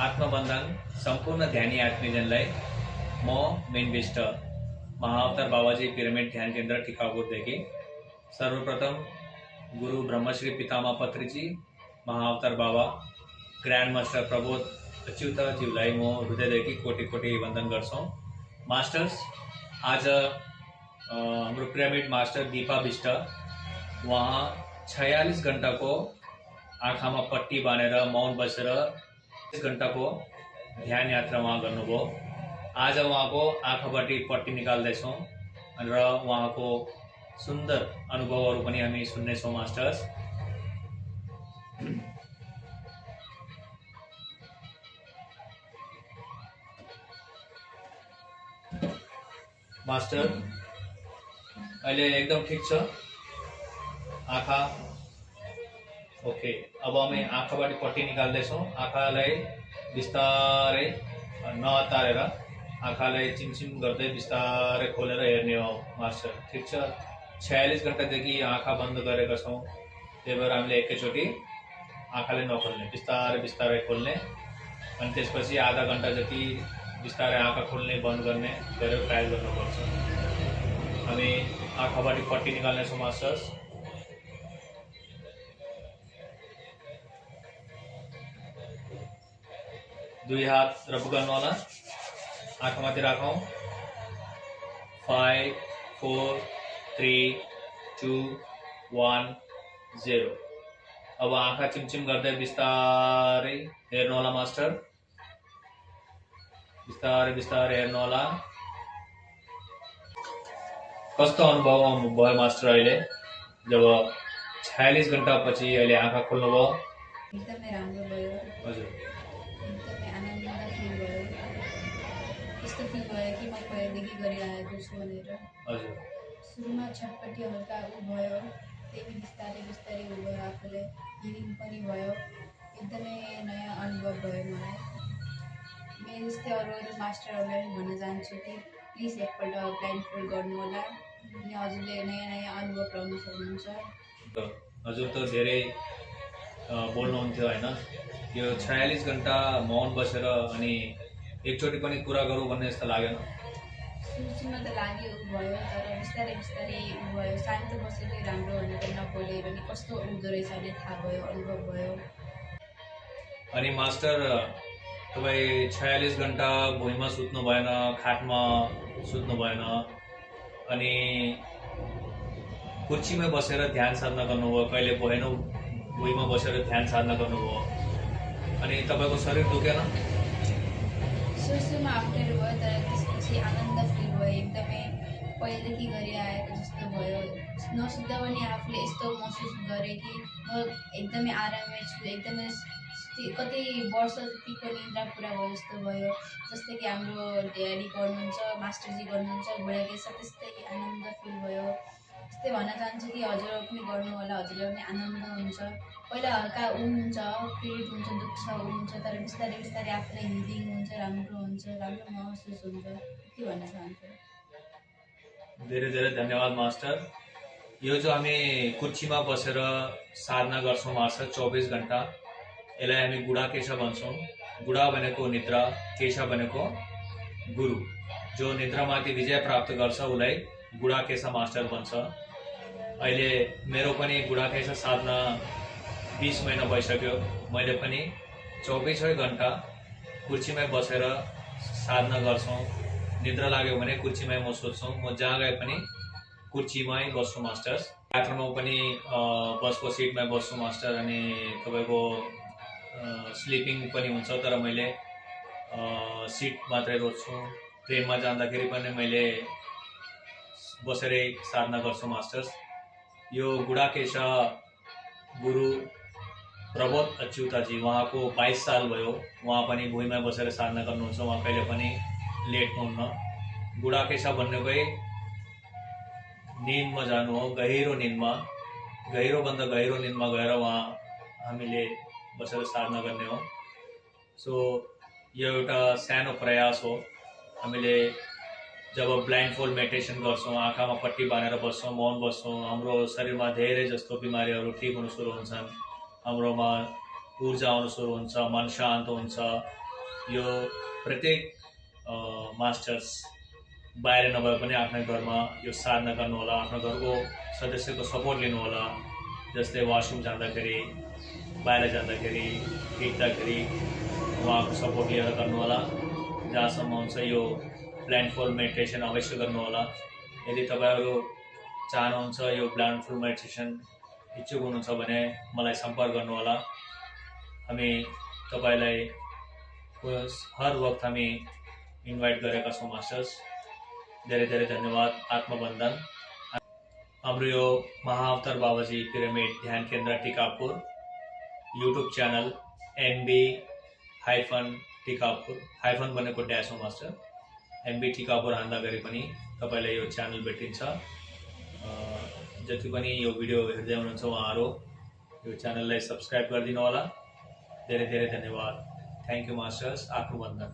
आत्मबन्धन सम्पूर्ण ध्यानी आत्मीजनलाई म मेन विष्ट महाअवतार बाबाजी पिरामिड ध्यान केन्द्र टिकापुरदेखि सर्वप्रथम गुरु ब्रह्मश्री पितामह पत्रीजी महाअवतार बाबा ग्रान्ड मास्टर प्रबोध अच्युतज्यूलाई म हृदयदेखि कोटि कोटि वन्दन गर्छौं। मास्टर्स, आज हाम्रो पिरामिड मास्टर दीपा विष्ट वहाँ 46 घण्टाको आँखामा पट्टी बाँधेर मौन बसेर 1 घण्टाको ध्यान यात्रा वहाँ गर्नुभयो। आज वहाँको आँखाबाट पट्टी निकाल्दैछौँ र वहाँको सुन्दर अनुभवहरू पनि हामी सुन्नेछौँ। मास्टर्स, मास्टर अहिले एकदम ठीक छ आँखा ओके। अब हामी आँखाबाट पट्टी निकाल्दैछौँ। आँखालाई बिस्तारै नहतारेर आँखालाई चिमचिम गर्दै बिस्तारै खोलेर हेर्ने हो। मास्टर, ठीक छ। 46 घण्टादेखि आँखा बन्द गरेका छौँ, त्यही भएर हामीले एकैचोटि आँखालाई नखोल्ने, बिस्तारै बिस्तारै खोल्ने अनि त्यसपछि आधा घण्टा जति बिस्तारै आँखा खोल्ने बन्द गर्ने गरेर ट्रायल गर्नुपर्छ। हामी आँखाबाट पट्टी निकाल्नेछौँ। मास्टर्स, दुई हात रब गर्नु होला, आँखामाथि राखौँ। 5 4 3 2 1 0। अब आँखा चिमचिम गर्दै बिस्तारै हेर्नु होला। मास्टर, बिस्तारै बिस्तारै हेर्नु होला। कस्तो अनुभव भयो मास्टर अहिले जब 46 घण्टा पछि अहिले आँखा खोल्नुभयो? एकदमै राम्रो भयो। हजुर, एकदमै आनन्द फिल भयो। यस्तो फिल भयो कि म पहिलेदेखि गरिरहेको छु भनेर। हजुर, सुरुमा छटपट्टि हल्का भयो, त्यही बिस्तारै बिस्तारै भयो, आफूलाई हिलिङ पनि भयो। एकदमै नयाँ अनुभव भयो मलाई। म जस्तै अरू मास्टरहरूलाई पनि भन्न चाहन्छु कि प्लिज एकपल्ट ब्लाइन्ड फोल्ड गर्नु होला अनि हजुरले नयाँ नयाँ अनुभव पाउन सक्नुहुन्छ। हजुर त धेरै बोल्नुहुन्थ्यो होइन, यो 46 घण्टा मौन बसेर अनि एकचोटि पनि कुरा गरौँ भन्ने जस्तो लागेन? सुरुमा त लाग्यो भयो, तर बिस्तारै बिस्तारै भयो। शान्त बसेकै राम्रो भनेर नखोले भने कस्तो हुँदो रहेछ भन्ने थाहा भयो, अनुभव भयो। अनि मास्टर, तपाईँ 46 घण्टा भुइँमा सुत्नु भएन, खाटमा सुत्नु भएन, अनि कुर्सीमै बसेर ध्यान साधना गर्नुभयो, कहिले भएन भुइँमा बसेर ध्यान साधना गर्नुभयो, अनि तपाईँको शरीर दुखेन? सुरुमा अप्ठ्यारो भयो, तर त्यसपछि आनन्द फिल भयो। एकदमै पहिलेदेखि गरिआएको जस्तो भयो। नसुत्दा पनि आफूले यस्तो महसुस गरेँ कि म एकदमै आराममै छु, एकदमै कतै वर्ष जतिको निद्रा पुरा भयो जस्तो भयो। जस्तै कि हाम्रो ड्याडी गर्नुहुन्छ, मास्टरजी गर्नुहुन्छ, बुढाकेशा, त्यस्तै आनन्द फिल भयो। त्यस्तै भन्न चाहन्छु कि हजुर पनि गर्नु होला, हजुरलाई पनि आनन्द हुन्छ। पहिला हल्का हुन्छ, पिरियड हुन्छ, दुख्छ, हुन्छ, तर बिस्तारै बिस्तारै आफूलाई हिलिङ हुन्छ, राम्रो हुन्छ, राम्रो महसुस हुन्छ। के भन्न चाहन्छु। धेरै धेरै धन्यवाद मास्टर। यो जो हामी कुर्सीमा बसेर साधना गर्छौँ मास्टर 24 घण्टा, यसलाई हामी गुडाकेशा भन्छौँ। गुडा भनेको निद्रा, केशा भनेको गुरु। जो निद्रामाथि विजय प्राप्त गर्छ उसलाई गुडाकेशा मास्टर भन्छ। अहिले मेरो पनि गुडाकेशा साधना 20 महिना भइसक्यो। मैले पनि 24 घण्टा कुर्सीमै बसेर साधना गर्छौँ। निद्रा लाग्यो भने कुर्सीमै म सोध्छौँ, म जहाँ गए पनि कुर्सीमै बस्छु मास्टर्स। यात्रामा पनि बसको सिटमै बस्छु मास्टर, अनि तपाईँको स्लिपिङ पनि हुन्छ, तर मैले सिट मात्रै रोज्छु। ट्रेनमा जाँदाखेरि पनि मैले बसेरै साधना गर्छु मास्टर्स। यो गुडाकेशा गुरु प्रबोध अच्युतजी, उहाँको 22 साल भयो, उहाँ पनि भुइँमा बसेर साधना गर्नुहुन्छ, उहाँ कहिले पनि लेट्नुहुन्न। गुडाकेशा भन्नेकै निन्दमा जानु हो, गहिरो निन्दमा, गहिरोभन्दा गहिरो निन्दमा गएर उहाँ हामीले बसेर साधना गर्ने हो। सो यो एउटा सानो प्रयास हो। हामीले जब ब्लाइन्ड फोल्ड मेडिटेसन गर्छौँ, आँखामा पट्टी बाँधेर बस्छौँ, मौन बस्छौँ, हाम्रो शरीरमा धेरै जस्तो बिमारीहरू ठिक हुन सुरु हुन्छन्, हाम्रोमा ऊर्जा आउन सुरु हुन्छ, मन शान्त हुन्छ, यो प्रत्येक मास्टर्स बाहिर नभए पनि आफ्नै घरमा यो साधना गर्नुहोला, आफ्नो घरको सदस्यको सपोर्ट लिनुहोला। जस्तै वासरुम जाँदाखेरि, बाहिर जाँदाखेरि, हिँड्दाखेरि उहाँको सपोर्ट लिएर गर्नुहोला। जहाँसम्म हुन्छ यो ब्लाइन्डफोल्ड मेडिटेसन अवश्य गर्नुहोला। यदि तपाईँहरू चाहनुहुन्छ यो ब्लाइन्डफोल्ड मेडिटेसन इच्छुक हुनुहुन्छ भने मलाई सम्पर्क गर्नुहोला। हामी तपाईँलाई हर वक्त हामी इन्भाइट गरेका छौँ मास्टर्स। धेरै धेरै धन्यवाद। आत्मबन्धन। हाम्रो यो महाअवतार बाबाजी पिरामिड ध्यान केन्द्र टिकापुर युट्युब च्यानल MB-टिकापुर हाइफन भनेको ड्यास हो मास्टर। MB टिकापुर हान्दाखेरि पनि तपाईँलाई यो च्यानल भेटिन्छ। जति पनि यो भिडियो हेर्दै हुनुहुन्छ उहाँहरू यो च्यानललाई सब्सक्राइब गरिदिनु होला। धेरै धेरै धन्यवाद। Thank you masters. आत्मबन्धन।